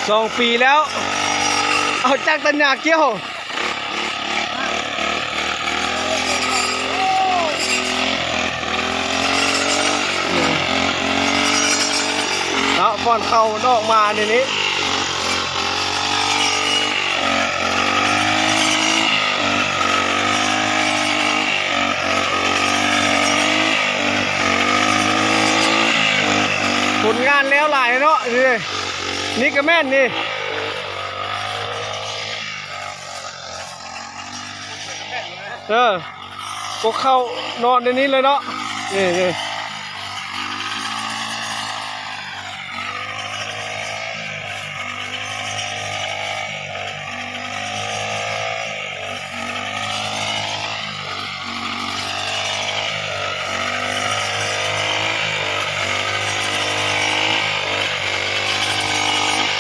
ສອງປີແລ້ວ ເອົາຈັກຕັນຫຍ້າກ່ຽວ ເນາະ ບ່ອນເຂົ້າມັນອອກມານີ້ນີ້ ຜົນງານແລ້ວຫຼາຍເນາະ ນີ້ ນີ້ກໍແມ່ນນີ້ ເອີ ກໍເຂົ້ານອນໃນນີ້ເລີຍເນາະ ນີ້ ນີ້.